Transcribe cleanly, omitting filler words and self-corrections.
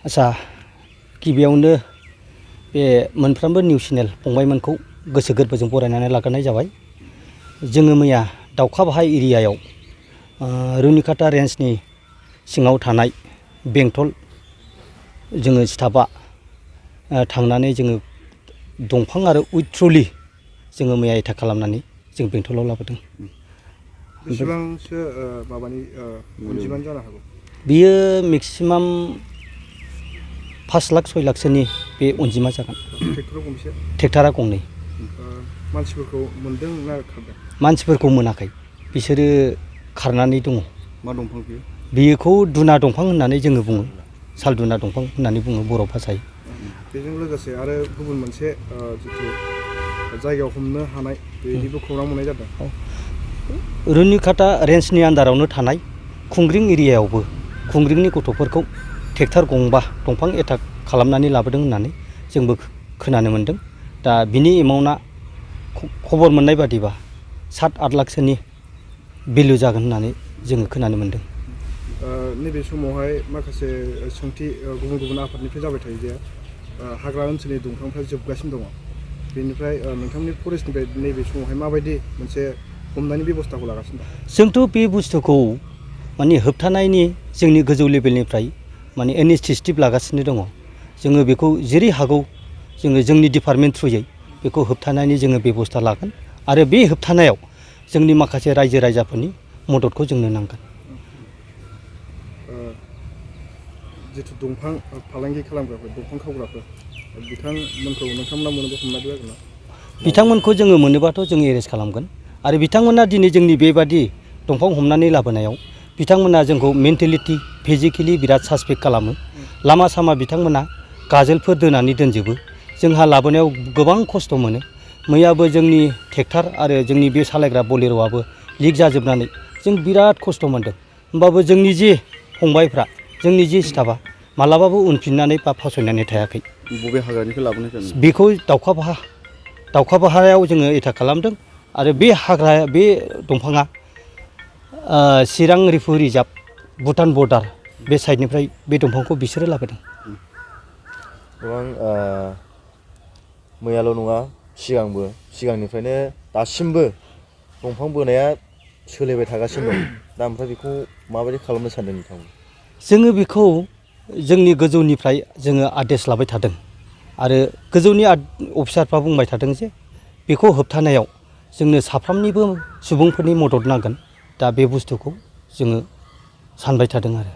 आच्छा गिबियावनो बे मोनफ्रोमबो निउस चेनेल फंबायमोनखौ गोसो गोरबोजों बरायनानै लाग्रोनाय जाबाय। जोङो मैया दाउखा बाहाय एरियायाव रुनिकाटा रेन्जनि सिङाव थानाय बेंटल जोङो स्टाफआ थांनानै जोङो दंफां आरो उइथ ट्रलि जोङो मैया एटाक खालामनानै जों बेंटलाव लाबोदों। बेसेबांसो माबानि अनजिमानि जानो हागौ? बियो मेक्सिमाम 5 लाख 6 लाखसोनि बे अनजिमा जागोन। ट्रेक्टरा गंबेसे? ट्रेक्टरा गंनै। मानसिफोरखौ मोनदों ना खारदों? मानसिफोरखौ मोनाखै, बिसोरो खारनानै दङ। मा दंफां बियो? बेखौ दुना दंफां होननानै जोङो बुङो, साल दुना दंफां होननानै बुङो बर' भाषायै। बेजों लोगोसे आरो गुबुन मोनसे जिथु जायगायाव हमनो हानाय बेनिबो खौरां मोननाय जादों। रुनिकाटा रेन्जनि आन्दारावनो थानाय खुंग्रिं एरियायावबो खुंग्रिंनि गथ'फोरखौ ट्रेक्टर गंबा दंफां एटाक खालामनानै लाबोदों होननानै जोंबो खोनानो मोन्दों। दा बिनि एमाउन्टआ खबर मोननाय बादिबा 7-8 लाखसोनि भेलु जागोन होननानै जोङो खोनानो मोन्दों। नैबे समावहाय माखासे सोंथि गुबुन गुबुन आफादनिफ्राय जाबाय थायो जे हाग्रा ओनसोलनि दंफांफ्रा जोबगासिनो दङ। बेनिफ्राय नोंथांनि फरेस्टनिफ्राय नैबे समावहाय माबायदि मोनसे हमनायनि बेबस्थाखौ लागासिनो दं? जोंथ' बे बुस्थुखौ माने होबथानायनि जोंनि गोजौ लेभेलनिफ्राय माने इनिसिएटिभ लागासिनो दङ। जोङो बेखौ जेरै हागौ जोङो जोंनि डिपार्टमेन्ट थ्रुयै बेखौ होबथानायनि जोङो बेबस्था लागोन आरो बे होबथानायाव जोंनि माखासे रायजो राजाफोरनि मददखौ जोंनो नांगोन। जिथु दंफां फालांगि खालामग्राफोर, दंफां खावग्राफोर, बिथांमोनखौ नोंथांमोना मोनोबा हमनानै जागोन ना? बिथांमोनखौ जोङो मोनोबाथ' जों एरेस्ट खालामगोन आरो बिथांमोना दिनै जोंनि बेबादि दंफां हमनानै लाबोनायाव बिथांमोना जोंखौ मेन्टेलिटि फिजिकेलि बिराद सासपेक्ट खालामो। लामा सामा बिथांमोना गाजोलफोर दोनानै दोनजोबो। जोंहा लाबोनायाव गोबां खस्थ' मोनो। मैयाबो जोंनि ट्रेक्टर आरो जोंनि बे सालायग्रा बलेर'आबो लिक जाजोबनानै जों बिराद खस्थ' मोनदों। होमबाबो जोंनि जे फंबायफ्रा, जोंनि जे स्टाफआ मालाबाबो उनफिननानै बा फावसायनानै थायाखै। बबे हाग्रानिफ्राय लाबोनाय जादों? बेखौ दाउखा बाहायाव जोङो एटाक खालामदों आरो बे दंफाङा चिरां रिफु रिजार्भ भुटान बर्डार बे साइडनिफ्राय बे दंफांखौ बिसोरो लाबोदों। गोबां मैयाल' नङा सिगांनिफ्रायनो दासिमबो दंफां बोनाया सोलिबाय थागासिनो दं। दा ओमफ्राय बेखौ माबायदि खालामनो सानदों नोंथांमोन? जोङो बेखौ जोंनि गोजौनिफ्राय जोङो आदेश लाबाय थादों आरो गोजौनि अफिसारफ्रा बुंबाय थादों जे बेखौ होबथानायाव जोंनो साफ्रोमनिबो सुबुंफोरनि मदद नांगोन। दा बे बुस्थुखौ जोङो सानबाय थादों आरो।